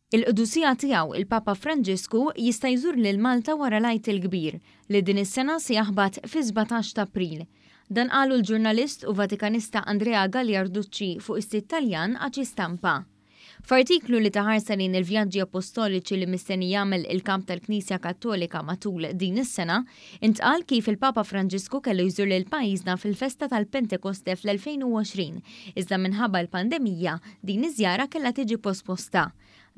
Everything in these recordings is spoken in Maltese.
Il-Qdusija Tiegħu il-Papa Franġisku jista' jżur lil Malta wara l-Għid il-Kbir, li din is-sena se jaħbat fis-17 t'April. Dan qalu l-ġurnalist u Vatikanista Andrea Gagliarducci fuq is-sit Taljan Aci Stampa. F'artiklu li ta ħarsa lejn il-vjaġġi appostoliċi li mistenni jagħmel il-Kap tal-Knisja Kattolika matul din is-sena, intqal kif il-Papa Franġisku kellu jżur lil pajjiżna fil-festa tal-Pentekoste fl-2020, iżda minħabba l-pandemija, din iż-żjara kellha tiġi posposta.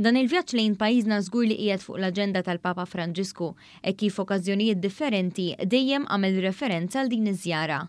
Dan il-vjaġġ lejn pajjiżna żgur li qiegħed fuq l-aġenda tal-Papa Franġisku, hekk kif f'okkażjonijiet differenti dejjem għamel referenza għal din iż-żjara.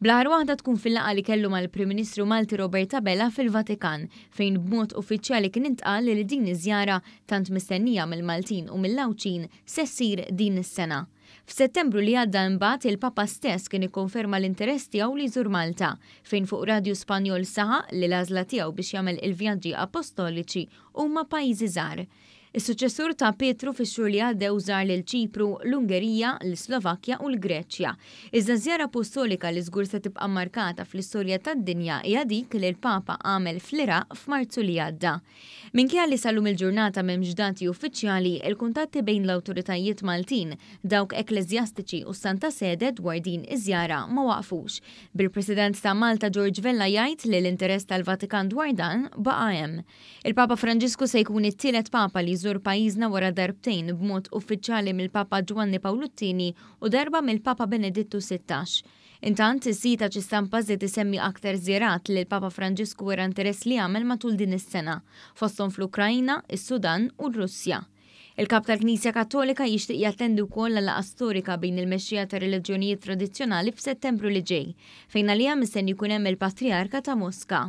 Bl-aħħar waħda tkun fil-laqgħa li kellu mal-Prim Ministru Malti Robert Abela fil-Vatikan, fejn b'mod uffiċjali kien intqal li din iż-żjara, tant mistennija mill-Maltin u mill-Għawdxin, se ssir din is-sena. F'Settembru li għadda imbagħad il-Papa stess kien ikkonferma l-interess tiegħu li jżur Malta, fejn fuq radju Spanjol saħaq li l-għażla tiegħu biex jagħmel il-vjaġġi appostoliċi huma pajjiżi żgħar. Is-suċċessur ta' Pietru fix-xhur li għaddew żar lil Ċipru, l-Ungerija, l-Islovakkja u l-Greċja. Iżda ż-żjara appostolika li żgur se tibqa' mmarkata fl-istorja tad-dinja hija dik li l-Papa għamel fl-Iraq f'Marzu li għadda. Minkejja li sal-lum il-ġurnata m'hemmx dati uffiċjali, il-kuntatti bejn l-awtoritajiet Maltin, dawk ekkleżjastiċi u s-Santa Sede dwar din iż-żjara ma waqfux, bil-President ta' Malta George Vella jgħid li l-interess tal-Vatikan dwar dan baqa' hemm. Il-Papa Franġisku se jkun it-tielet Papa li jżur pajjiżna wara darbtejn b'mod uffiċjali mill-Papa Ġwanni Pawlu t-Tieni u darba mill-Papa Benedittu 16. Intant, is-sit Aci Stampa żied isemmi aktar żjarat li l-Papa Franġisku wera interess li jagħmel matul din is-sena, fosthom fl-Ukraina, is-Sudan u r-Russja. Il-Kap tal-Knisja Kattolika jixtieq jattendi wkoll għal laqgħa storika bejn il-mexxejja tar-reliġjonijiet tradizzjonali f'Settembru li ġej, fejn għaliha mistenni jkun hemm il-Patrijarka ta' Moska.